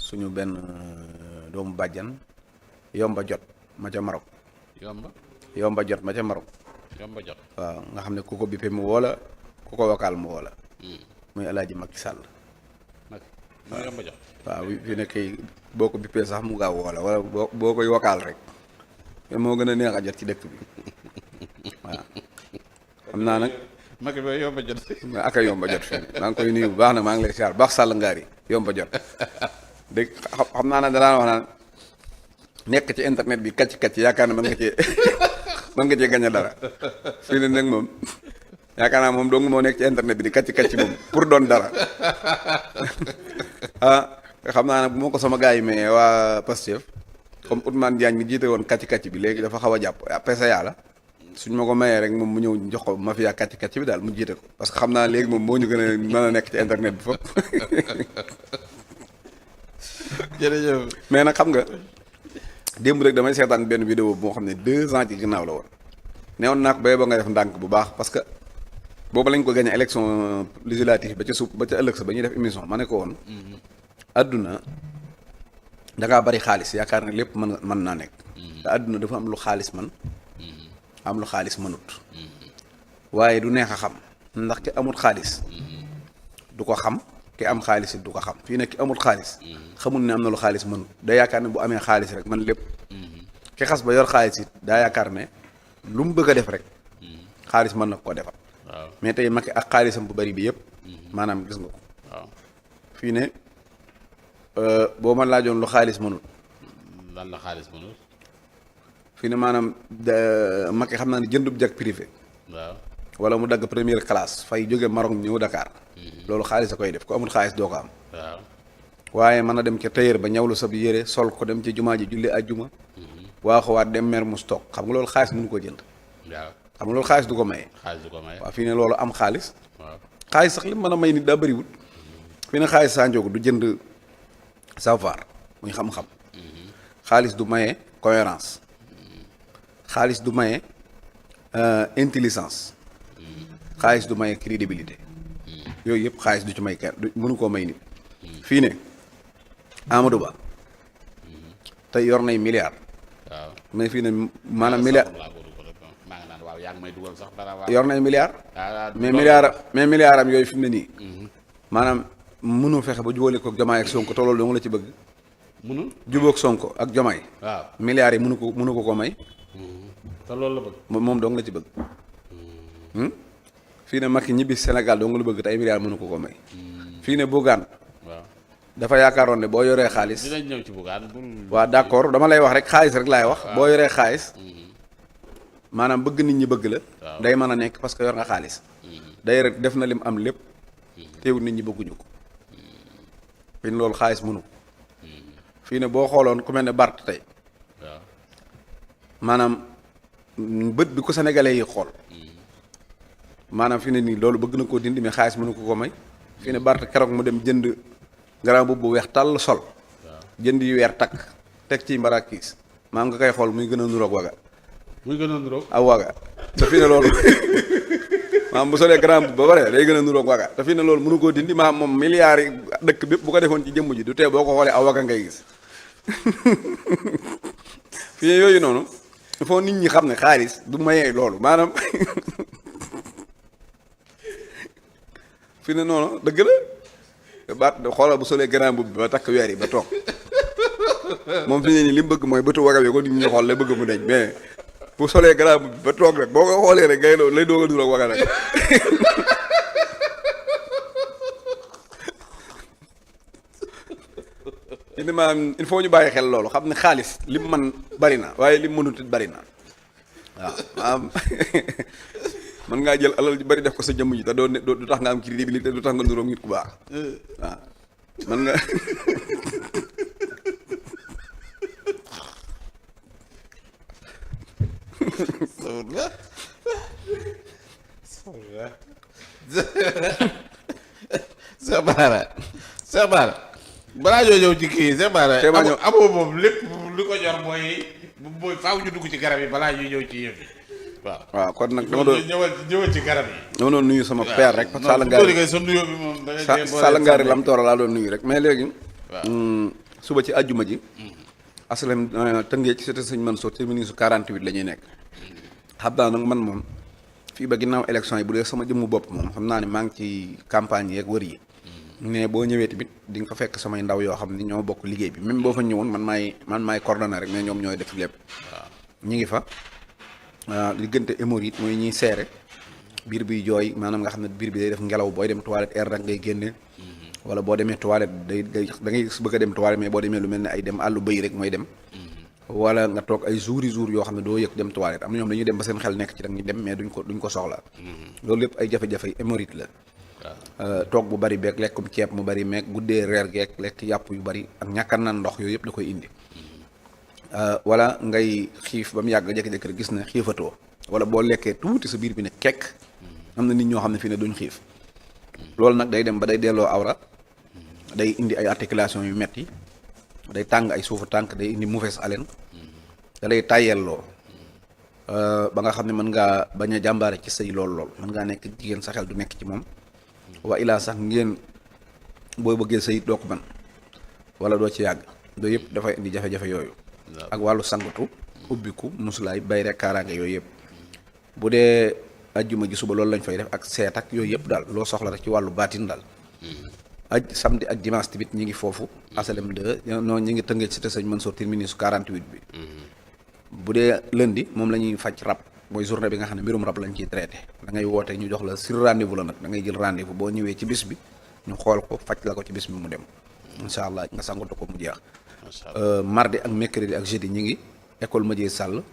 suñu benn doomu bàjjan yomba jot ma ca Maroc. yomba yomba jot ma ca Maroc. yomba jot. waaw nga xam ne ku ko bippé mu woo la ku ko wakaal mu woo la. muy El Hadj Macky Sall. waaw yomba jot. waaw fi nekk boo ko bippee sax mu gaaw woo la wala boo koy wakaal rek moo gën a neex a jot ci dëkk bi waaw xam naa nag. Macky ba yomba jot. aka yomba jot fii maa ngi koy nuyu bu baax na maa ngi lay siyaar baax Sall ngaari yomba jot dégg xam naa ne danaa wax naan nekk ci internet bi kacc yaakaar na mën nga cee gañ a dara fii ne nag moom yaakaar naa moom dong moo nekk ci internet bi di kacc moom pour doon dara xam naa nag bu ma ko sama gars yi mais waa Pastef comme Ousmane Diagne mi jiite woon kacc bi léegi dafa xaw a jàpp PCA la suñ ma ko mayee rek moom mu ñëw jox ko mafia kàcc bi daal mu jiite ko parce que xam naa léegi moom moo ñu gën a mën a nekk ci internet bi foofu. jërëjëf. mais nag xam nga démb rek damay seetaan benn vidéo boo xam ne 2 ans ci ginnaaw la woon neewoon naa ko ba nga def ndànk bu baax parce que boobu lañ ko gagné élection législative ba ca suuf ba ca ëllëg sa ba ñuy def émission ma ne ko woon. adduna da ngaa bari xaalis yaakaar ne lépp mën naa nekk. te adduna dafa am lu xaalis man. am lu xaalis mënut waaye du neex a xam ndax ki amut xaalis du ko xam ki am xaalis it du ko xam fii ne ki amut xaalis xamul ne am na lu xaalis mënut da yaakaar ne bu amee xaalis rek man lépp ki xas ba yor xaalis it daa yaakaar ne lu mu bëgg a def rek xaalis mën na ko defal mais tey Macky ak xaalisam bu bari bi yëpp maanaam gis nga ko fii ne boo ma laajoon lu xaalis mënut lan la xaalis mënut fii ne maanaam Macky xam naa ne jëndub jag privé waaw wala mu dagg première classe fay jóge Maroc ñëw Dakar loolu xaalis a koy def ku amul xaalis doo ko am waaw waaye mën a dem ca tailleur ba ñawlu sab yére sol ko dem ci jumaa ji julli ajjuma waa xawaat dem mer mu stock xam nga loolu xaalis mënu ko jënd waaw xam nga loolu xaalis du ko maye xaalis du ko maye waaw fii ne loolu am xaalis waaw xaalis sax li mën a may nit daa bëriwul fii ne xaalis saa njóogu du jënd savoir muy xam-xam xaalis du maye cohérence xaalis du maye intelligence xaalis du maye crédibilité yooyu yëpp xaalis du ci may kenn du mënu koo may nit fii ne Amadou Ba tey yor nay milliards waaw mais fii ne maanaam milliard maa ngi naan waaw yaa ngi may dugal sax dara waaw yor nay milliards mais milliard am yooyu fi mu ne nii maanaam mënu fexe ba jubóole ko Jomaay ak Sonko te loolu dong la ci bëgg mënul jubóog Sonko ak Jomaay waaw milliards yi mënu ko may te loolu la bëgg moom dong la ci bëgg fii ne Macky ñibbi Sénégal dong la bëgg te ay milliards mënu ko may fii ne Bougane waaw dafa yaakaaroon ne boo yoree xaalis dinañ ñëw ci Bougane waaw d'accord dama lay wax rek xaalis rek laay wax boo yoree xaalis maanaam bëgg nit ñi bëgg la day mën a nekk parce que yor nga xaalis day rek def na lim am lépp teewul nit ñi bëgguñu ko fii ne loolu xaalis mënu ko fii ne boo xooloon ku mel ne Bart tey waaw maanaam bët bi ko sénégalais yi xool maanaam fi ne nii loolu bëgg na koo dindi mais xaalis mënu ko may fii ne Bart keroog mu dem jënd grand boobu bu weex tàll sol jënd yu weer takk teg ci mbarakiis maam nga koy xool muy gën a nuroog waga muy gën a nuroog aw waga te fii ne loolu maam bu solee grand boobu ba pare day gën a nuroog waga te fii ne loolu mënu koo dindi maam moom milliards yi dëkk bépp bu ko defoon ci jëmm ji du tee boo ko xoolee aw waga ngay gis fii ne yooyu noonu il faut nit ñi xam ne xaalis du mayee loolu maanaam fii ne noonu dëgg la baat xoolal bu solee grand boobu bi ba takk weer yi ba toog moom fi ne nii li mu bëgg mooy bëtu waga bi ko nit ñi xool la bëgg mu deñ mais bu solee grand boobu bi ba toog rek boo ko xoolee rek ngay lay doog a dural waga rek ini maanaam il faut ñu bàyyi xel loolu xam ne xaalis lim man bari na waaye lim mënut it bari na waaw maanaam mën ngaa jël alal ju bari def ko sa jëmm ji te doo du tax nga am crédibilité du tax nga nuróog nit ku baax waaw mën nga Cheikh Bara balaa ñoo ñëw ci kii Cheikh Bara amoo moom lépp li ko ñor mooy faaw ñu dugg ci garab yi balaa ñuy ñëw ci yëf yi waaw kon nag dama doon ñëwal ci garab yi dama doon nuyu sama père rek Sall Ngaari sa nuyoo bi moom Sall Ngaari lam toora laa doon nuyu rek mais léegi suba ci àjjuma ji asalem tëngee ci cité Sëñ Mansour terminus 48 la ñuy nekk xam naa nag man moom fii ba ginnaaw élection yi bu dee sama jëmmu bopp moom xam naa ne maa ngi ci campagne yeeg wër yi mais boo ñëwee tamit di nga fa fekk samay ndaw yoo xam ni ñoo bokk liggéey bi même boo fa ñëwoon man maay coordonné rek mais ñoom ñooy def lépp ñi ngi fa diggante hémorroïde mooy ñuy seere biir biy jooy maanaam nga xam ne biir bi day def ngelaw booy dem toilette air rek ngay génne wala boo demee toilette da ngay bëgg a dem toilette mais boo demee lu mel ne ay dem àllu bëy rek mooy dem wala nga toog ay jours yoo xam ne doo yëg dem toilette am na ñoom dañuy dem ba seen xel nekk ci da ñuy dem mais duñ ko soxla loolu lépp ay jafe-jafe hémorroïde la toog bu bari beeg lekkum ceeb mu bari meeg guddee reer geeg lekk yàpp yu bari ak ñàkkan naan ndox yooyu yëpp da koy indi wala ngay xiif ba mu yàgg jékki-jékki rek gis ne xiifatoo wala boo lekkee tuuti sa biir bi ne kekk am na nit ñoo xam ne fii ne duñ xiif loolu nag day dem ba day delloo awra day indi ay articulation yu metti day tàng ay suufu tànk day indi mauvaise haleine da lay tàyyelloo ba nga xam ne mën ngaa bañ a jàmbaare ci sëy lool mën ngaa nekk jigéen sa xel du nekk ci moom waa ilaa sax ngeen booy bëggee sëy doo ko man wala doo ci yàgg doo yëpp dafay indi jafe-jafe yooyu ak wàllu sangatu ubbiku musulaay bay rek kaaraange yooyu yëpp bu dee ajjuma ji suba loolu lañ fay def ak seet ak yooyu yëpp daal loo soxla rek ci wàllu baatin daal samedi ak dimanche tamit ñi ngi foofu asalem 2 non ñi ngi tëngee cité Sëñ Mansour terminus 48 bi bu dee lundi moom la ñuy faj rab mooy journée bi nga xam ne mbirum rab lañ ciy traité da ngay woote ñu jox la sur rendez-vous la nag da ngay jël rendez-vous boo ñëwee ci bis bi ñu xool ko faj la ko ci bis bi mu dem incha allah nga sangatu ko mu jeex mardi ak mercredi ak jeudi ñi ngi école Madié Sall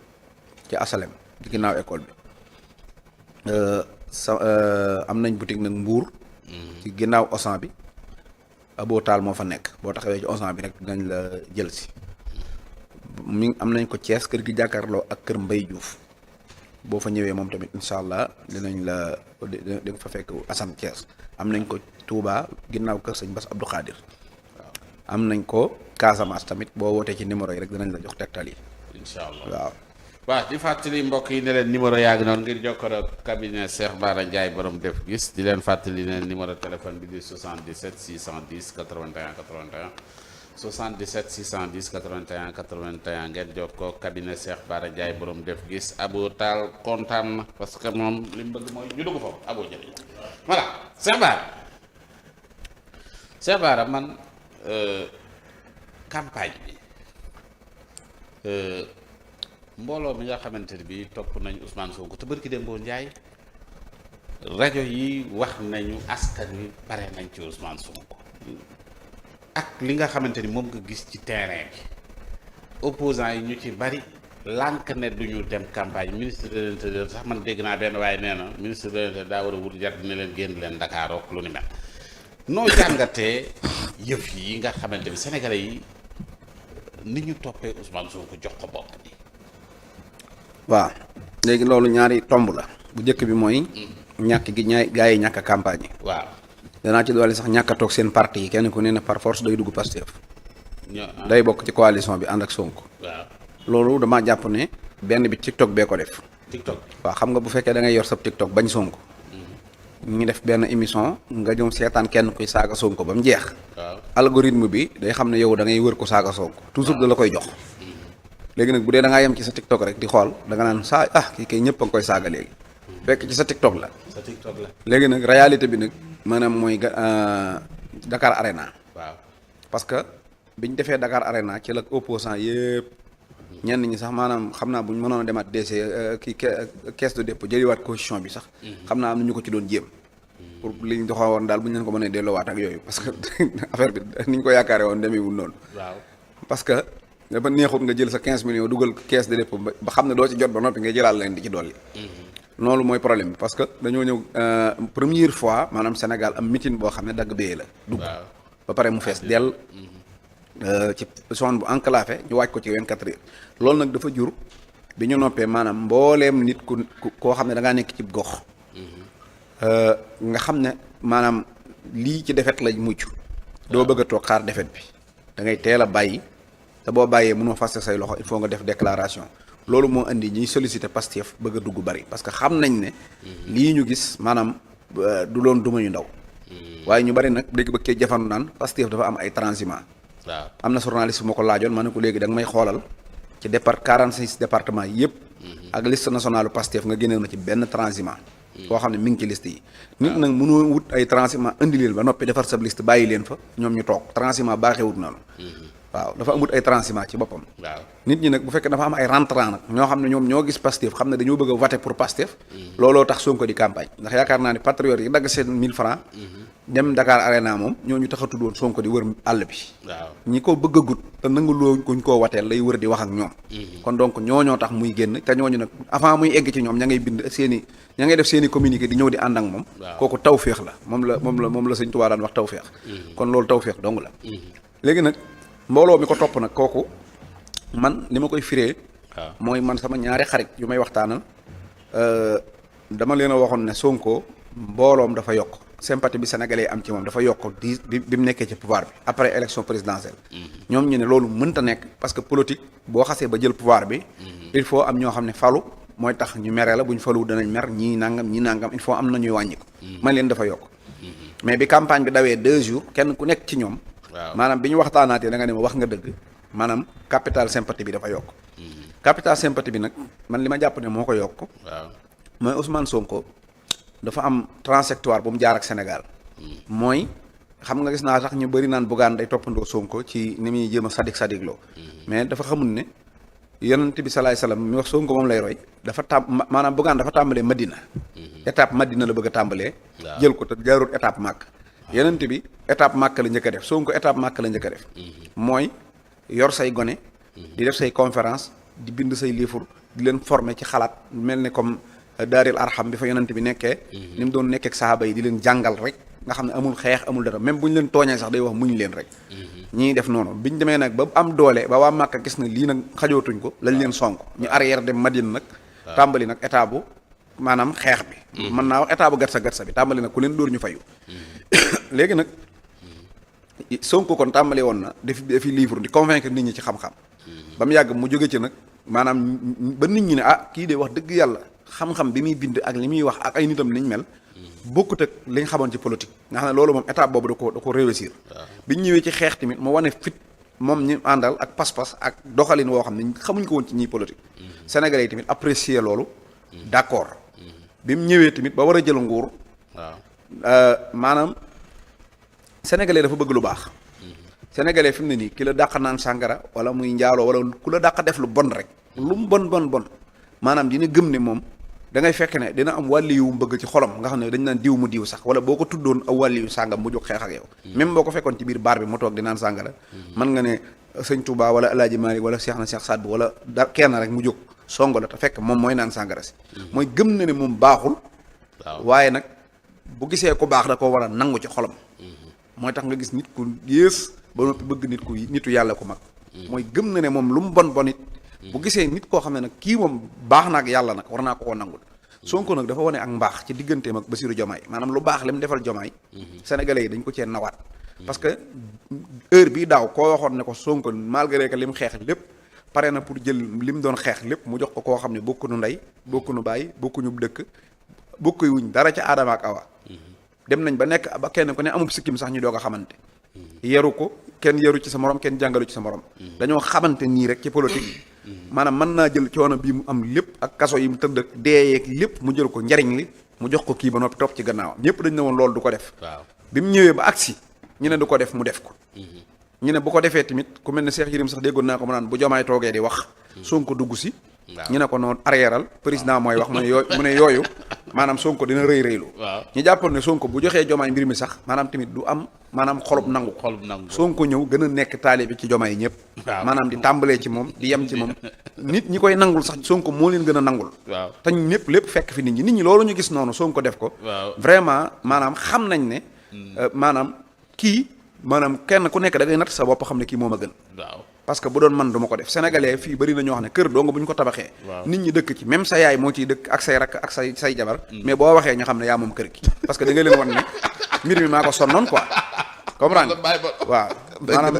ci asalem ci ginnaaw école bi am nañ boutique nag Mbour ci ginnaaw Auchan bi Abo Taal moo fa nekk boo taxawee ci Auchan bi rek dinañ la jël si am nañ ko Thiès kër gi jàkkaarloo ak kër Mbay Diouf boo fa ñëwee moom tamit incha allah dinañ la di nga fa fekk Assane Thiès am nañ ko Touba ginnaaw kër sëñ Bass Abdou Khadir waaw am nañ ko Casamance tamit boo wootee ci numéro yi rek dinañ la jox tegtal yi incha allah waaw di fàttali mbokk yi ne leen numéro yaa ngi noonu ngir jokkoo ak cabinet Cheikh Bara Ndiaye borom def gis di leen fàttali ne numéro téléphone bi di 77 610 81 81 77 610 81 81 ngeen jokkoo ak cabinet Cheikh Bara Ndiaye borom def gis Abo Taal kontaan na parce que moom li mu bëgg mooy ñu dugg foofu Abo jërëjëf voilà Cheikh Bara man campagne bi mbooloo mi nga xamante ne bii topp nañ Ousmane Sonko te barki Dembo Ndiaye rajo yi wax nañu askan wi pare nañ ci Ousmane Sonko ak li nga xamante ni moom nga gis ci terrain bi opposants yi ñu ci bari lànk ne duñu dem campagne ministre de l'intérieur sax man dégg naa benn waaye nee na ministre de l'intérieur daa war a wut jar dina leen génn leen Dakar ak lu ni mel noo jàngatee yëf yi nga xamante ni sénégalais yi ni ñu toppee Ousmane Sonko jox ko bopp bi. waaw léegi loolu ñaari tomb la bu njëkk bi mooy ñàkk gi gaa yi ñàkk a campagne yi waaw danaa ci doole sax ñàkk a toog seen parti yi kenn ku ne par force day dugg Pastef day bokk ci coalition bi ànd ak Sonko waaw loolu dama jàpp ne benn bi TikTok bee ko def TikTok waaw xam nga bu fekkee da ngay yor sa TikTok bañ Sonko ñu def benn émission nga jëm seetaan kenn kuy saaga Sonko ba mu jeex waaw algorithme bi day xam ne yow da ngay wër ko saaga Sonko toujours da la koy jox léegi nag bu dee da ngaa yem ci sa TikTok rek di xool da nga naan kii kay ñëpp a ngi koy saaga léegi fekk ci sa TikTok la. sa TikTok la. léegi nag réalité bi nag maanaam mooy Dakar Arena. waaw parce que biñ defee Dakar Arena ci la opposant yëpp ñenn ñi sax maanaam xam naa buñ mënoon a demaat DC kii caisse de dépôt jëliwaat caution bi sax. xam naa am na ñu ko ci doon jéem. pour li ñu doxal woon daal bu ñu leen ko mënee delloowaat ak yooyu parce que affaire bi ni ñu ko yaakaaree woon demeewul noonu. waaw parce que. dafa neexut nga jël sa 15 millions dugal caisse de dépôt ba xam ne doo ci jot ba noppi ngay jëlaat leen di ci dolli. loolu mooy problème bi parce que dañoo ñëw première fois maanaam Sénégal am meeting boo xam ne dagg bee la. dugg ba pare mu fees dell. ci zone bu enclavé ñu waaj ko ci 24 heures. loolu nag dafa jur bi ñu noppee maanaam mbooleem nit koo xam ne da ngaa nekk ci gox. nga xam ne maanaam lii ci defet lañ mujj. doo bëgg a toog xaar defet bi da ngay teel a bàyyi. te boo bàyyee mënoo faste say loxo il faut nga def déclaration loolu moo indi ñuy solliciter Pastef bëgg a dugg bari parce que xam nañ ne lii ñu gis maanaam du loon duma ñu ndaw waaye ñu bari nag dégg ba kee jafandu naan Pastef dafa am ay transhumants waaw am na journaliste bu ma ko laajoon ma ne ko léegi da nga may xoolal ci 46 départements yëpp. ak liste nationale Pastef nga génneel ma ci benn transhumant. koo xam ne mi ngi ci liste yi. nit nag mënoo wut ay transhumant indi leen ba noppi defar sa liste bàyyi leen fa ñoom ñu toog transhumant baaxewut noonu. waaw dafa amut ay transhumant ci boppam. waaw nit ñi nag bu fekkee dafa am ay rentrant nag ñoo xam ne ñoom ñoo gis Pastef xam ne dañoo bëgg a voter pour Pastef. looloo tax Sonko di campagne ndax yaakaar naa ne patriote yi dagg seen 1000 francs dem Dakar Arena moom ñooñu taxatul woon Sonko di wër àll bi. waaw ñi ko bëgg a gut te nangu loo kuñ koo wateel lay wër di wax ak ñoom. kon donc ñooñoo tax muy génn te ñooñu nag avant muy egg ci ñoom ña ngay bind ña ngay def seen i communiqué di ñëw di ànd ak moom. kooku tawféex la moom la Sëñ Tuubaa daan wax tawféex. kon loolu tawféex dong la. léegi nag mbooloo mi ko topp nag kooku man li ma koy firee. mooy man sama ñaari xarit yu may waxtaanal dama leen a waxoon ne Sonko mbooloom dafa yokk. sympathie bi sénégalais am ci moom dafa yokk bi mu nekkee ci pouvoir bi après élection présidentielle. ñoom ñu ne loolu mënta nekk parce que politique boo xasee ba jël pouvoir bi. il faut am ñoo xam ne falu mooy tax ñu mere la bu ñu falu danañ mer ñii nangam il faut am na ñuy wàññi ko. man leen dafa yokk. mais bi campagne bi dawee 2 jours kenn ku nekk ci ñoom. maanaam bi ñu waxtaanaatee da nga ne ma wax nga dëgg maanaam capital sympathie bi dafa yokk. capital sympathie bi nag man li ma jàpp ne moo ko yokk. mooy Ousmane Sonko. dafa am trajectoire bu mu jaar ak Sénégal mooy xam nga gis naa sax ñu bëri naan Bougane day toppandoo Sonko ci ni muy jéem a sadigloo mais dafa xamul ne yonent bi salaay salaam mi wax Sonko moom lay roy dafa maanaam Bougane dafa tàmbalee Madina étape Madina la bëgg a tàmbalee jël ko te jaarul étape Màkk yonent bi étape Màkk la njëkk a def Sonko étape Màkk la njëkk a def mooy yor say gone di def say conférence di bind say livre di leen former ci xalaat mel ne comme daaril arham bi fa yonent bi nekkee ni mu doon nekkee ak sahaaba yi di leen jàngal rek nga xam ne amul xeex amul dara même bu ñu leen tooñee sax day wax muñ leen rek ñii def noonu biñ demee nag ba am doole ba waa Màkka gis na lii nag xajootuñ ko lañ leen sonk ñu arrière dem Madina nag tàmbali nag état bu maanaam xeex bi mën naa wax état bu gatsa bi tàmbali nag ku leen dóor ñu fayu léegi nag Sonko kon tàmbali woon na dafi livre di convaincre nit ñi ci xam-xam ba mu yàgg mu jóge ci nag maanaam ba nit ñi ne kii de wax dëgg yàlla xam-xam bi muy bind ak li muy wax ak ay nitam niñ mel bokkut ak li nga xamoon ci politique nga xam ne loolu moom étape boobu da ko réussir biñ ñëwee ci xeex tamit mu wane fit moom ñu àndal ak pas-pas ak doxalin woo xam ne xamuñ ko woon ci ñiy politique sénégalais yi tamit apprécier loolu d'accord bi mu ñëwee tamit ba war a jël nguur maanaam sénégalais dafa bëgg lu baax sénégalais fi mu ne nii ki la dàq naan sàngara wala muy njaaloo wala ku la dàq def lu bon rek lu mu bon maanaam dina gëm ne moom da ngay fekk ne dina am wàlli yu mu bëgg ci xolam nga xam ne dañ naan diw mu diw sax wala boo ko tuddoon aw wàlli yu sàngam mu jóg xeex ak yow même boo ko fekkoon ci biir baar bi mu toog di naan sàngara mën nga ne sëñ Touba wala El Hadj Malick wala Cheikh na Cheikh Saad wala da kenn rek mu jóg songo la te fekk moom mooy naan sàngara si mooy gëm na ne moom baaxul waaye nag bu gisee ku baax da ko war a nangu ci xolam mooy tax nga gis nit ku yées ba noppi bëgg nitu yàlla ku mag mooy gëm na ne moom lu mu bon it bu gisee nit koo xam ne nag kii moom baax na ak yàlla nag war naa ko nangul Sonko nag dafa wane ak mbaax ci digganteem ak Bassirou Diomaye maanaam lu baax li mu defal Diomaye sénégalais yi dañ ko cee nawaat parce que heure bii daaw koo waxoon ne ko Sonko malgré que li mu xeex lépp pare na pour jël li mu doon xeex lépp mu jox ko koo xam ne bokkunu ndey bokkunu baay bokkuñu dëkk bokkuwuñ dara ca Adama ak Awa dem nañ ba nekk ba kenn ku ne amub sikkim sax ñu doog a xamante yaru ko kenn yaru ci sa morom kenn jàngalu ci sa morom dañoo xamante nii rek ci politique maanaam mën naa jël coono bii mu am lépp ak kaso yi mu tëdd ak deeyeeg lépp mu jël ko njariñ li mu jox ko kii ba noppi topp ci gannaawam ñëpp dañ ne woon loolu du ko def bi mu ñëwee ba agsi ñu ne du ko def mu def ko ñu ne bu ko defee tamit ku mel ne Cheikh Yérim sax déggoon naa ko mu naan bu Diomaye toogee di wax Sonko dugg si ñu ne ko noonu arrièreal président mooy wax mu ne yooyu maanaam Sonko dina rëy rëylu ñu jàppoon ne Sonko bu joxee Diomaye mbir mi sax maanaam tamit du am maanaam xolub nangu Sonko ñëw gën a nekk taalibe ci Diomaye ñëpp maanaam di tàmbalee ci moom di yem ci moom nit ñi koy nangul sax Sonko moo leen gën a nangul te ñëpp lépp fekk fi nit ñi loolu ñu gis noonu Sonko def ko vraiment maanaam xam nañ ne maanaam kii maanaam kenn ku nekk da ngay natt sa bopp xam ne kii moom a gën parce que bu doon man du ma ko def sénégalais fii bëri na ñoo xam ne kër doo nga bu ñu ko tabaxee nit ñi dëkk ci même sa yaay moo ciy dëkk ak say rakk ak say jabar mais boo waxee ñu xam ne yaa moom kër gi parce que da nga leen wan ne mbir mi maa ko sonnoon quoi comprendre waaw maanaam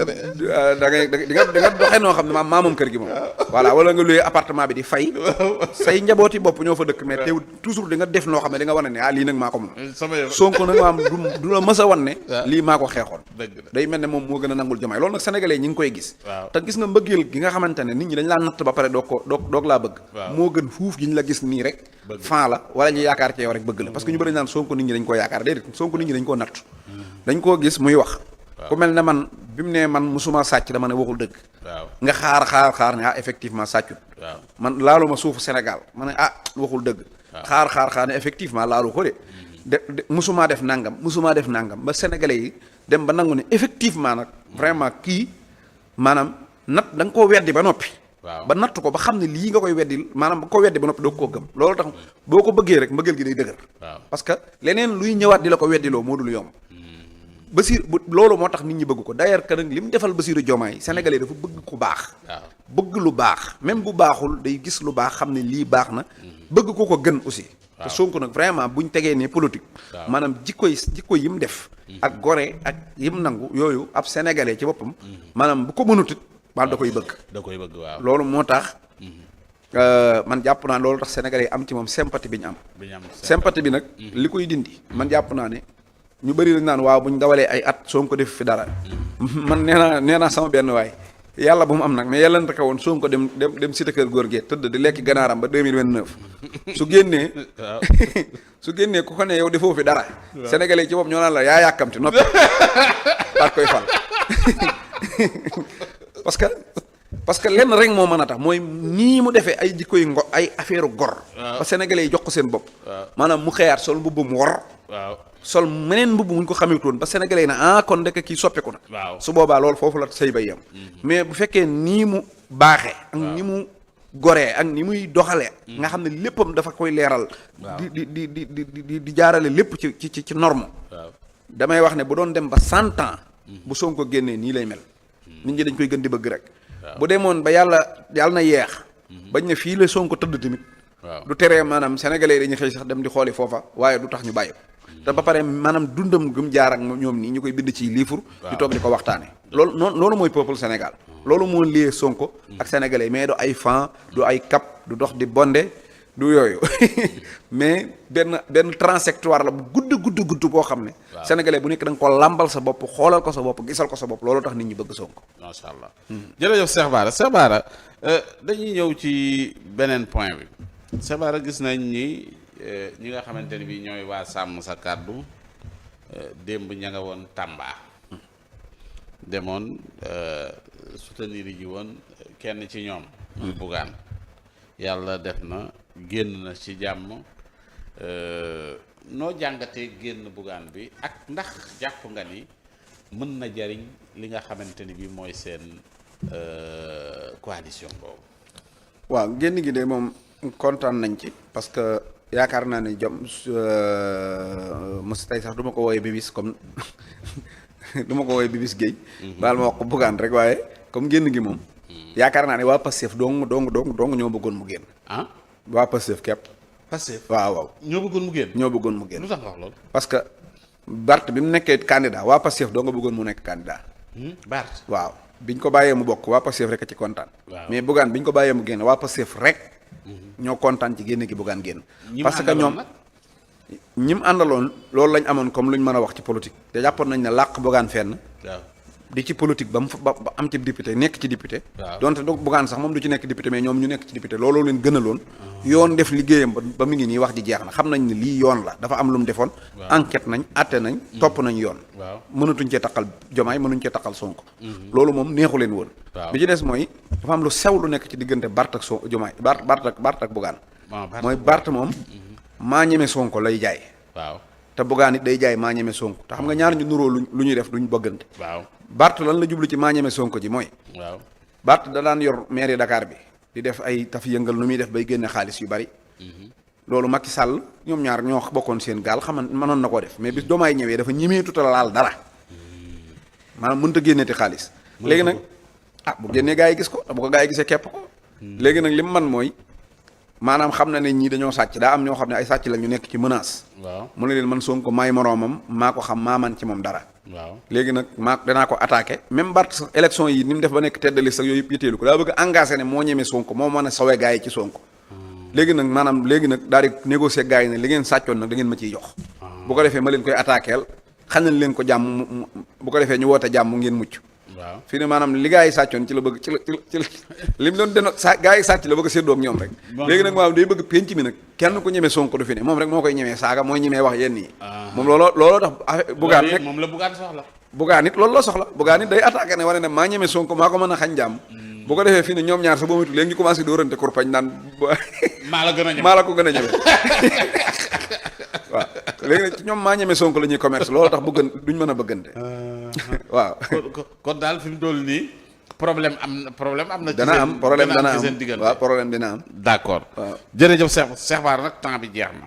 da ngay di nga doxee noo xam ne maa moom kër gi moom. voilà wala nga luyee appartement bi di fay. say njabooti bopp ñoo fa dëkk mais teew toujours di nga def noo xam ne di nga wane ne lii nag maa ko moom. Sonko nag maam du la mës a wan ne. lii maa ko xeexoon. day mel ne moom moo gën a nangul Diomaye loolu nag sénégalais ñi ngi koy gis. te gis nga mbëggeel gi nga xamante ne nit ñi dañ laa natt ba pare doog laa bëgg. moo gën fuuf gi ñu la gis nii rek. fan la wala ñu yaakaar ci yow rek bëgg la parce que ñu bëri naan Sonko nit ñi dañ koo yaakaar déedéet Sonko nit ñi dañ koo natt dañ koo gis muy wax ku mel ne man bi mu ne man musuma sàcc dama ne waxul dëgg nga xaar ne effectivement sàccut man laalu ma suufu Sénégal ma ne waxul dëgg xaar ne effectivement laalu ko de musumaa def nangam ba sénégalais yi dem ba nangu ne effectivement nag vraiment kii maanaam nat da nga koo weddi ba noppi ba natt ko ba xam ne lii nga koy weddi maanaam ba ko weddi ba noppi doo koo gëm loolu tax boo ko bëggee rek mbëggeel gi day dëgër parce que leneen luy ñëwaat di la ko weddiloo moo dul yomb loolu moo tax nit ñi bëgg ko d'ailleurs que nag li mu defal Bassirou Diomaye sénégalais dafa bëgg ku baax bëgg lu baax même bu baaxul day gis lu baax xam ne lii baax na bëgg ko ko gën aussi te Sonko nag vraiment buñ tegee ne politique maanaam jikko yi mu def ak gore ak yim nangu yooyu ab sénégalais ci boppam maanaam bu ko mënutit maanaam da koy bëgg waaw loolu moo tax man jàpp naa loolu tax sénégalais yi am ci moom sympathie bi ñu am sympathie bi nag li koy dindi man jàpp naa ne ñu bëri lañ naan waaw buñ dawalee ay at Sonko def fi dara man nee naa sama benn waay yàlla bu mu am nag mais yàlla na ko woon Sonko dem cité kër góor gee tëdd di lekki ganaaram ba 2029 su génnee ku ko ne yow defoo fi dara sénégalais yi ci bopp ñoo naan la yaa yàkkamti noppi daat koy fal parce que lenn rek moo mën a tax mooy nii mu defee ay jikko yu ay affaire gor ba sénégalais yi jox ko seen bopp maanaam mu xëyaat sol mbubbum wor sol meneen mbubb muñ ko xamewutoon ba sénégalais yi na kon ndekk kii soppeeku na su boobaa loolu foofu la sëy bay yam mais bu fekkee nii mu baaxee ak ni mu goree ak ni muy doxalee nga xam ne léppam dafa koy leeral di jaarale lépp ci norme damay wax ne bu doon dem ba 100 ans bu Sonko génnee nii lay mel nit ñi dañ koy gën di bëgg rek bu demoon ba yàlla na yeex bañ ne fii la Sonko tëdd tamit du teree maanaam sénégalais yi dañuy xëy sax dem di xooli foofa waaye du tax ñu bàyyi ko te ba pare maanaam dundam gëm jaar ak ñoom nii ñu koy bind ci livre di toog di ko waxtaane loolu mooy peuple Sénégal loolu moo lié Sonko ak sénégalais mais du ay fan du ay cap du dox di bonde du yooyu mais benn transectoire la bu gudd boo xam ne sénégalais bu nekk da nga ko làmbal sa bopp xoolal ko sa bopp gisal ko sa bopp loolu tax nit ñi bëgg Sonko macha allah jërëjëf Cheikh Bara dañuy ñëw ci beneen point bi Cheikh Bara gis nañ ni ñi nga xamante ni bi ñooy waa sàmm sa kàddu démb ña nga woon Tamba demoon soutenir ji woon kenn ci ñoom muy Bougane yàlla def na génn na ci jàmm noo jàngatee génn Bougane bi ak ndax jàpp nga ni mën na jariñ li nga xamante ni bi mooy seen coalition boobu waaw génn gi de moom kontaan nañ ci parce que yaakaar naa ne mos tey sax du ma ko wooyee Bibis comme du ma ko wooyee Bibis Guèye baal ma wax ko Bougane rek waaye comme génn gi moom yaakaar naa ne waa Pastef dong ñoo bëggoon mu génn waa Pastef képp Pastef waaw ñoo bëggoon mu génn lu tax wax loolu parce que Bart bi mu nekkee candidat waa Pastef doo nga bëggoon mu nekk candidat Bart waaw biñ ko bàyyee mu bokk waa Pastef rek a ci kontaan mais Bougane biñ ko bàyyee mu génn waa Pastef rek ñoo kontaan ci génn gi Bougane génn parce que ñoom ñi mu àndaloon loolu lañ amoon comme lu ñu mën a wax ci politique te jàppoon nañ ne làq Bougane fenn di ci politique ba am ci député nekk ci député donte du Bougane sax moom du ci nekk député mais ñoom ñu nekk ci député looloo leen gënaloon yoon def liggéeyam ba mu ngi nii wax ji jeex na xam nañ ne lii yoon la dafa am lu mu defoon enquête nañ atte nañ topp nañ yoon mënatuñ cee taqal Diomaye mënuñ cee taqal Sonko loolu moom neexu leen woon bi ci des mooy dafa am lu sew lu nekk ci diggante Bart ak Diomaye Bart ak Bougane mooy Bart moom maa ñeme Sonko lay jaay te Bougane it day jaay maa ñeme Sonko te xam nga ñaar ñu nuróo lu ñuy def duñ bëggante Bart lan la jublu ci maa ñeme Sonko ji mooy Bart da daan yor mairie Dakar bi di def ay taf yëngal nu muy def bay génne xaalis yu bari loolu Macky Sall ñoom ñaar ñoo bokkoon seen gaal mënoon na koo def mais bis Diomaye ñëwee dafa ñemeetuta laal dara maanaam mënut a génneeti xaalis léegi nag bu génnee gaa yi gis ko bu ko gaa yi gisee kepp ko léegi nag li mu man mooy maanaam xam na ne ñii dañoo sàcc daa am ñoo xam ne ay sàcc la ñu nekk ci menace. waaw mu ne leen man Sonko maay moroomam maa ko xam maa man ci moom dara. waaw léegi nag danaa ko attaqué même Bart sax élection yi ni mu def ba nekk tête de liste ak yooyu yëpp yitteelu ko daa bëgg engagé ne moo ñemee Sonko moo mën a sawee gars yi ci Sonko. léegi nag maanaam léegi nag daal di négocier gars yi ne li ngeen sàccoon nag da ngeen ma ciy jox. bu ko defee ma leen koy attaqueel xañal leen ko jàmm bu ko defee ñu woote jàmm ngeen mucc. waaw fii ne maanaam li gars yi sàccoon ci la bëgg ci la li mu doon deno gars yi sàcc la bëgg a séddoo ak ñoom rek. léegi nag maanaam day bëgg penc mi nag kenn ku ñemee Sonko du fi ne moom rek moo koy ñemee saaga mooy ñemee wax yenn yi. moom looloo tax affaire bugaan nekk moom la bugaan soxla. bugaan it loolu la soxla bugaan it day attaqué ne wane ne maa ñemee Sonko maa ko mën a xañ jàmm. bu ko defee fii ne ñoom ñaar sa boobu léegi ñu commencé dóorante kurpañ naan maa la gën a ñeme maa la ko gën a ñeme waaw léegi nag ñoom maa ñeme Sonko la ñuy commerce loolu tax duñ mën a bëggante waaw kon daal fi mu toll nii problème am na dana am problème dana am seen diggante waaw problème dina am d'accord waaw jërëjëf Cheikh Bara nag temps bi jeex na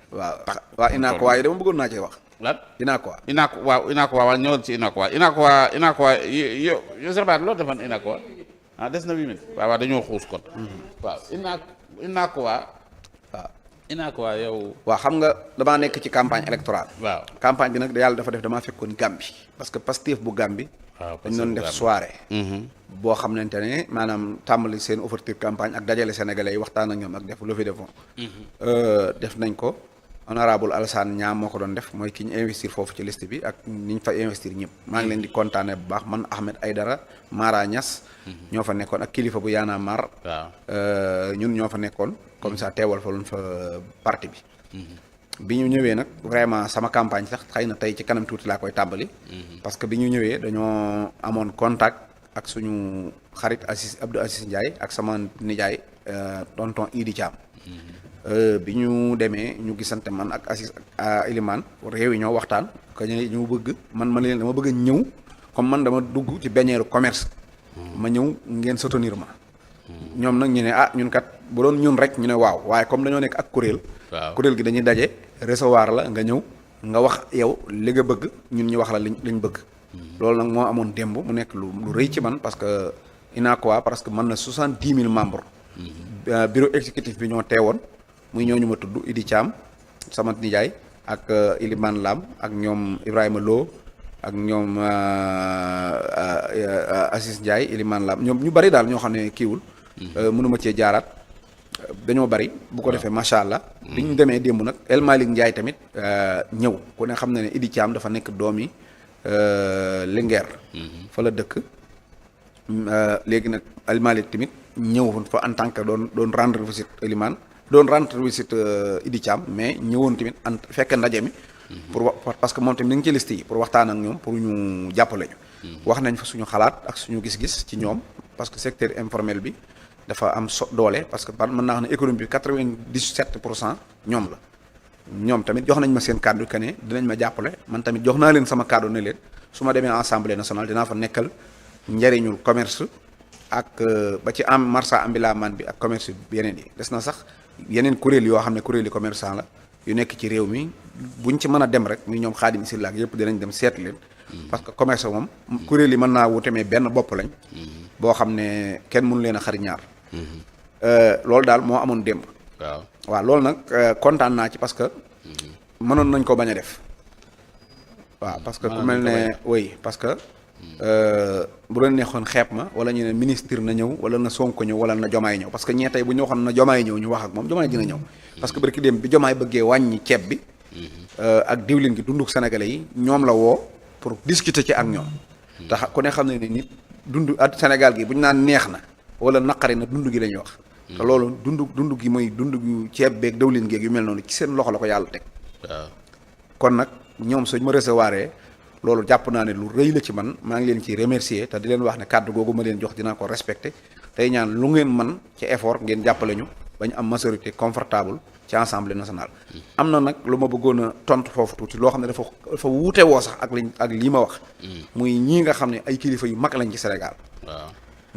waaw inaa ko waaye dama bëggoon naa cee wax lan Inaakuwa Inaakuwa waaw ñëwal ci Inaakuwa yow Cheikh Bara loolu defoon Inaakuwa des na 8 minutes waaw dañoo xuus kon waaw Inaakuwa yow waaw xam nga damaa nekk ci campagne électorale waaw campagne bi nag yàlla dafa def damaa fekkoon Gambie parce que Pastef bu Gambie dañ doon def soirée boo xamante ne maanaam tàmbali seen ouverture campagne ak dajale sénégalais yi waxtaan ak ñoom ak def levée de fonds def nañ ko honorable Alassane Niang moo ko doon def mooy ki ñu investir foofu ci liste bi ak ni ñu fa investir ñëpp maa ngi leen di kontaane bu baax man Ahmed Aïdara Mara Niass ñoo fa nekkoon ak kilifa bu Yaana Mar ñun ñoo fa nekkoon comme ça teewal fa luñ fa parti bi ñu ñëwee nag vraiment sama campagne sax xëy na tey ci kanam tuuti laa koy tàmbali parce que bi ñu ñëwee dañoo amoon contact ak suñu xarit Abdou Assis Ndiaye ak sama nijaay tonton Idi Thiam bi ñu demee ñu gisante man ak Assis ak Elimane réunion waxtaan que ñu bëgg man leen dama bëgg a ñëw comme man dama dugg ci beñeeru commerce ma ñëw ngeen soutenir ma ñoom nag ñu ne ñun kat bu doon ñun rek ñu ne waaw waaye comme dañoo nekk ak kuréel gi dañuy daje recevoir la nga ñëw nga wax yow li nga bëgg ñun ñu wax la liñ bëgg loolu nag moo amoon démb mu nekk lu rëy ci man parce que Inaakuwa parce que mën na 70 000 membres bureau exécutif bi ñoo teewoon muy ñooñu ma tudd Idi Thiam sama nijaay ak Ilimane Lam ak ñoom Ibrahima Lo ak ñoom Assis Ndiaye Ilimane Lam ñoom ñu bari daal ñoo xam ne kiiwul mënuma cee jaaraat dañoo bari bu ko defee macha allah bi ñu demee démb nag El Malick Ndiaye tamit ñëw ku ne xam na ne Idi Thiam dafa nekk doomi Linguère fa la dëkk léegi nag El Malick tamit ñëw fa en tant que doon rendre visite Elimane doon rendre visite Idi Thiam mais ñëwoon tamit fekk ndaje mi parce que moom tamit ni ngi ci liste yi pour waxtaan ak ñoom pour ñu jàppale ñu wax nañ fa suñu xalaat ak suñu gis-gis ci ñoom parce que secteur informel bi dafa am doole parce que mën naa xam ne économie bi 97% ñoom la ñoom tamit jox nañ ma seen kàddu que ne dinañ ma jàppale man tamit jox naa leen sama kàddu ne leen su ma demee assemblée nationale dinaa fa nekkal njëriñul commerce ak ba ci marchand ambulant bi ak commerce bi yeneen yi des na sax yeneen kuréel yoo xam ne kuréeli commerçant la yu nekk ci réew mi buñ ci mën a dem rek muy ñoom Xaadim Sylla ak yëpp dinañ dem seet leen parce que commerce moom kuréel yi mën naa wute mais benn bopp lañ boo xam ne kenn mënu leen a xari ñaar loolu daal moo amoon démb waaw loolu nag kontaan naa ci parce que mënoon nañ ko bañ a def waaw parce que ku mel ne oui parce que bu doon neexoon xeeb ma wala ñu ne ministre na ñëw wala na Sonko ñëw wala na Jomaay ñëw parce que ñee tey bu ñu waxoon na Jomaay ñëw ñu wax ak moom Jomaay dina ñëw parce que barki dem bi Jomaay bëggee wàññi ceeb bi ak diwlin gi dunduk sénégalais yi ñoom la woo pour discuter ci ak ñoom tax ku ne xam ne nit dund at Sénégal gi bu ñu naan neex na wala naqari na dund gi la ñuy wax te loolu dund gi mooy dund gu ceeb beeg diwlin geeg yu mel noonu ci seen loxo la ko yàlla teg kon nag ñoom suñ ma recevoir loolu jàpp naa ne lu rëy la ci man maa ngi leen ci remercier te di leen wax ne kàddu googu ma leen jox dinaa ko respecté tey ñaan lu ngeen man ci effort ngeen jàppale ñu ba ñu am majorité confortable ci assemblée nationale. am na nag lu ma bëggoon a tontu foofu tuuti loo xam ne dafa wuute woo sax ak lii ma wax. muy ñii nga xam ne ay kilifa yu mag lañ ci Sénégal. waaw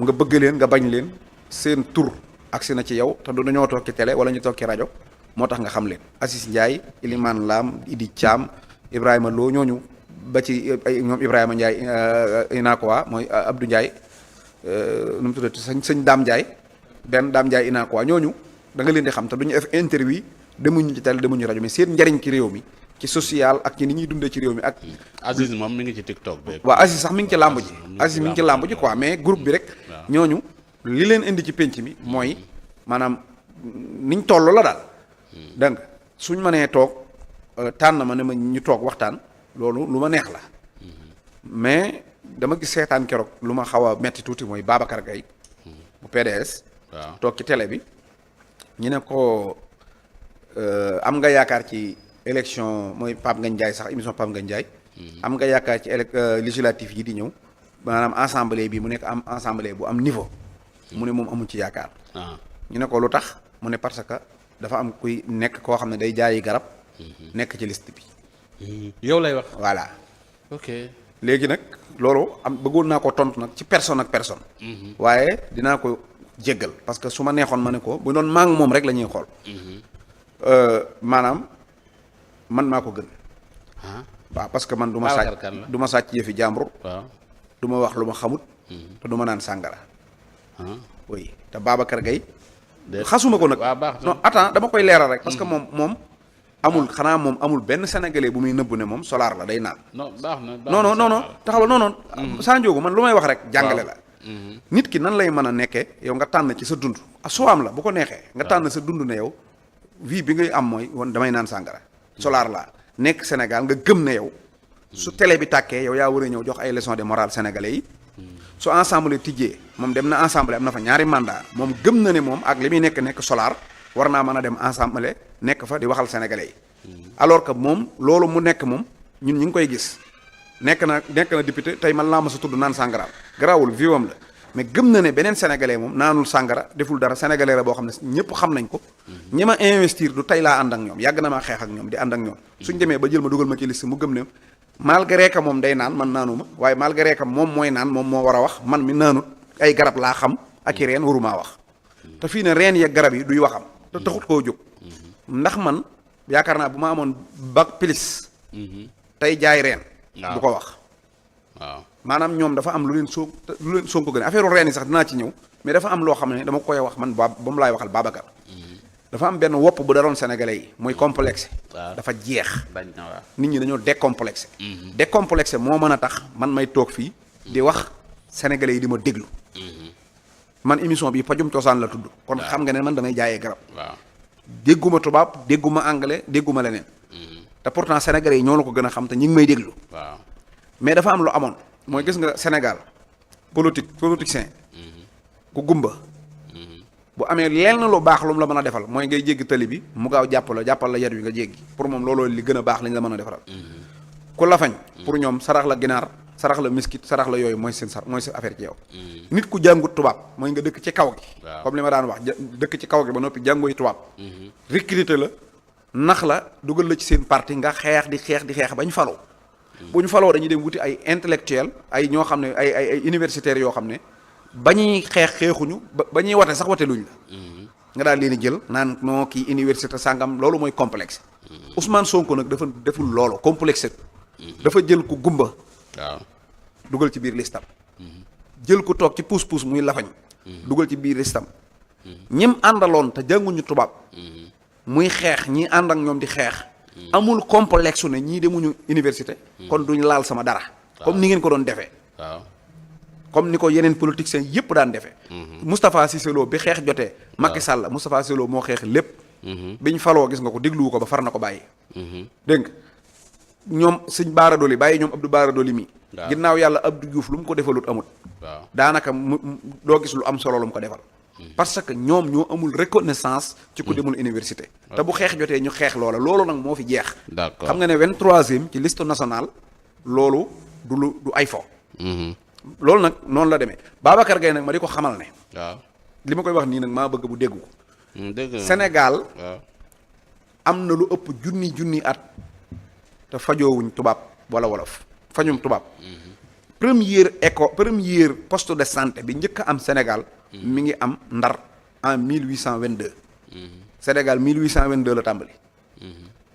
nga bëgg leen nga bañ leen seen tur agsi na ci yow te du dañoo toog ci télé wala ñu toog ci rajo moo tax nga xam leen Assis Ndiaye Ilimane Lam Idi Thiam Ibrahima Lo ñooñu. ba ci ay ñoom Ibrahima Ndiaye Inaakuwa mooy Abdou Ndiaye nu mu tuddati sëñ Dame Ndiaye Dame Ndiaye Inaakuwa ñooñu da nga leen di xam te duñu def interview demuñu ci télé demuñu rajo mais seen njariñ ci réew mi ci social ak ci ni ñuy dundee ci réew mi ak. Aziz moom mi ngi ci TikTok bi. waaw Aziz sax mi ngi ci làmb ji. Aziz mi ngi ci làmb ji quoi mais groupe bi rek. ñooñu li leen indi ci penc mi mooy maanaam niñ toll la daal. dégg nga suñ mënee toog tànn ma ne ma ñu toog waxtaan loolu lu ma neex la. mais dama gis seetaan keroog lu ma xaw a metti tuuti mooy Babacar Gaye bu PDS. waaw toog ci télé bi ñu ne ko am nga yaakaar ci élection mooy Pape Ngagne Ndiaye sax émission Pape Ngagne Ndiaye. am nga yaakaar ci législative yi di ñëw maanaam assemblée bi mu nekk am assemblée bu am niveau. mu ne moom amu ci yaakaar. ñu ne ko lu tax mu ne parce que dafa am kuy nekk koo xam ne day jaayi garab. nekk ci liste bi. yow lay wax. voilà. ok léegi nag loolu am bëggoon naa ko tontu nag ci personne ak personne. waaye dinaa ko jéggal parce que su ma neexoon ma ne ko bu doon maa ngi moom rek la ñuy xool. maanaam man maa ko gën. waaw parce que man du ma sàcc du ma sàcc yëfi jàmbur. waaw du ma wax lu ma xamut. te du ma naan sàngara. oui te Babacar Gaye xasuma ko nag. waaw baax na non attends dama koy leeral rek. parce que moom amul xanaa moom amul benn sénégalais bu muy nëbbu ne moom solar la day naan. non baax na non taxawal non Sa Ndiogou man lu may wax rek jàngale la. nit ki nan lay mën a nekkee yow nga tànn ci sa dund. soo am la bu ko neexee. nga tànn sa dund ne yow vie bi ngay am mooy woon damay naan sàngara. solar la nekk Sénégal nga gëm ne yow. su télé bi tàkkee yow yaa war a ñëw jox ay leçons de morale sénégalais yi. su ensemble tijjee moom dem na ensemble am na fa ñaari mandat moom gëm na ne moom ak li muy nekk solar war naa mën a dem ensemble nekk fa di waxal sénégalais yi. alors que moom loolu mu nekk moom ñun ñu ngi koy gis nekk na député tey man laa ma sa tudd naan sàngara garaawul viwam la mais gëm na ne beneen sénégalais moom naanul sàngara deful dara sénégalais la boo xam ne ñëpp xam nañ ko. ñi ma investir du tey laa ànd ak ñoom yàgg na maa xeex ak ñoom di ànd ak ñoom. suñ demee ba jël ma dugal ma ci liste mu gëm ne malgré que moom day naan man naanuma waaye malgré que moom mooy naan moom moo war a wax man mi naanut ay garab laa xam ak i reen warumaa wax. te fii ne reen yeeg garab yi duy waxam. te taxut koo jóg. ndax man yaakaar naa bu ma amoon bac plus. tey jaay reen. du ko wax. waaw maanaam ñoom dafa am lu leen Sonko gën affaire reen yi sax dinaa ci ñëw mais dafa am loo xam ne dama koy wax man ba mu laay waxal Babacar. dafa am benn wopp bu daroon sénégalais yi muy complexe. dafa jeex. nit ñi dañoo décomplexé. décomplexé moo mën a tax man may toog fii di wax sénégalais yi di ma déglu. man émission bi pajum cosaan la tudd. kon xam nga ne man damay jaayee garab. waaw dégguma tubaab dégguma anglais dégguma leneen. te pourtant sénégalais yi ñoo la ko gën a xam te ñi ngi may déglu. waaw mais dafa am lu amoon mooy gis nga Sénégal politicien ku gumba. bu amee lenn lu baax lu mu la mën a defal mooy ngay jéggi tali bi mu gaaw jàppal la yar wi nga jéggi pour moom looloo li gën a baax lañ la mën a defaral. ku lafañ pour ñoom sarax la ginaar sarax la miskit sarax la yooyu mooy seen affaire ci yow. nit ku jàngut tubaab mooy nga dëkk ci kaw gi. comme li ma daan wax dëkk ci kaw gi ba noppi jàngooy tubaab. recruter la nax la dugal la ci seen parti nga xeex di xeex bañ faloo. bu ñu faloo dañuy dem wuti ay intellectuel ay ñoo xam ne ay universitaires yoo xam ne. ba ñuy xeexuñu ba ñuy wate sax wate luñ la. nga daal leen di jël naan non kii université sàngam loolu mooy complexe. Ousmane Sonko nag dafa deful loolu complexe. dafa jël ku gumba. waaw dugal ci biir listam. jël ku toog ci puus muy lafañ. dugal ci biir listam. ñim àndaloon te jànguñu tubaab. muy xeex ñi ànd ak ñoom di xeex. amul complexe ne ñii demuñu université. kon duñ laal sama dara. comme ni ngeen ko doon defee. waaw. comme ni ko yeneen politiciens yëpp daan defee. Moustapha Cissé Lo bi xeex jotee. Macky Sall Moustapha Cissé Lo moo xeex lépp. biñ faloo gis nga ko dégluwu ko ba far na ko bàyyi. dégg nga ñoom sëñ Baara Doli bàyyi ñoom Abdou Baara Doli mii. ginnaaw yàlla Abdou Diouf lu mu ko defalut amut. waaw daanaka doo gis lu am solo lu mu ko defal. parce que ñoom ñoo amul reconnaissance. ci ku demul université. te bu xeex jotee ñu xeex loola loolu nag moo fi jeex. d'accord xam nga ne 23e ci liste nationale loolu du ay fo. loolu nag noonu la demee Babacar Gaye nag ma di ko xamal ne. waaw li ma koy wax nii nag maa bëgg bu dégg ko. dégg Sénégal waaw am na lu ëpp junni at te fajoowuñ tubaab wala wolof fañum tubaab. première poste de santé bi njëkk a am Sénégal. mi ngi am Ndar en 1822. Sénégal 1822 la tàmbali.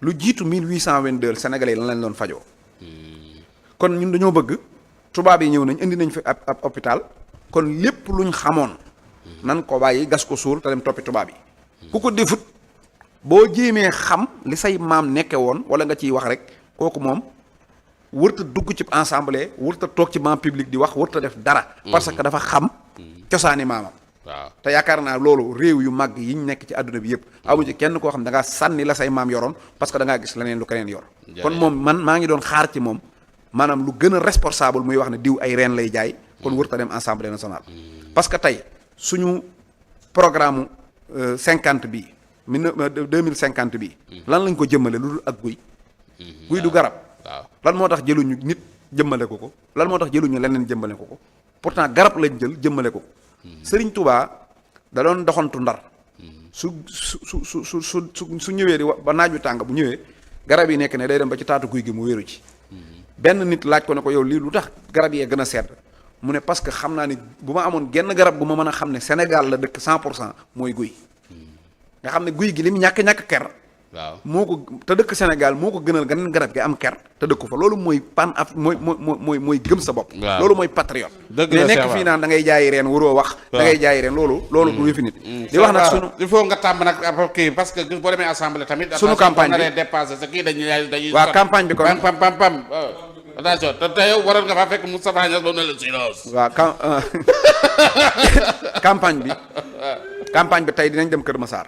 lu jiitu 1822 Sénégalais yi lan lañ doon fajoo. kon ñun dañoo bëgg. tubaab yi ñëw nañ indi nañ fi ab hôpital kon lépp luñ xamoon nan ko bàyyi gas ko suul te dem toppi tubaab yi ku ko defut boo jéemee xam li say maam nekke woon wala nga ciy wax rek kooku moom wërta dugg ci assemblée wërta toog ci banc public di wax wërta def dara. parce que dafa xam cosaani maamam. waaw te yaakaar naa loolu réew yu mag yi ñu nekk ci àdduna bi yëpp amu ci kenn koo xam da ngaa sànni la say maam yoroon parce que da ngaa gis leneen lu keneen yor. kon moom man maa ngi doon xaar ci moom maanaam lu gën a responsable muy wax ne diw ay reen lay jaay. kon wërta dem assemblée nationale. parce que tey suñu programme 50 bii 2050 bii. lan lañ ko jëmmale lu dul ak guy. guy du garab. waaw lan moo tax jëluñu nit jëmmale ko lan moo tax jëluñu leneen jëmmale ko pourtant garab lañ jël jëmmale ko. Sëriñ Touba da doon doxantu Ndar. su ñëwee di ba naaj wi tàng bu ñëwee garab yi nekk ne day dem ba ci taatu guy gi mu wéeru ci. benn nit laaj ko ne ko yow lii lu tax garab yee gën a sedd mu ne parce que xam naa ni bu ma amoon genn garab bu ma mën a xam ne Sénégal la dëkk 100% mooy guy. nga xam ne guy gi li mu ñàkk ker. waaw moo ko te dëkk Sénégal moo ko gënal geneen garab gi am ker te dëkku fa loolu mooy mooy gëm sa bopp. loolu mooy patriote. dëgg mais la nekk fii naan da ngay jaayi reen waroo wax. da ngay jaayi reen loolu du yëfi nit. di wax nag sunu il faut nga tàmb nag kii parce que boo demee assemblée tamit. sunu campagne bi dépassé sa kii dañuy. waaw campagne bi kon pam attention te yow waroon nga faa fekk Moustapha Niasse doon na la silence. waaw campagne bi tey dinañ dem Kër Massar.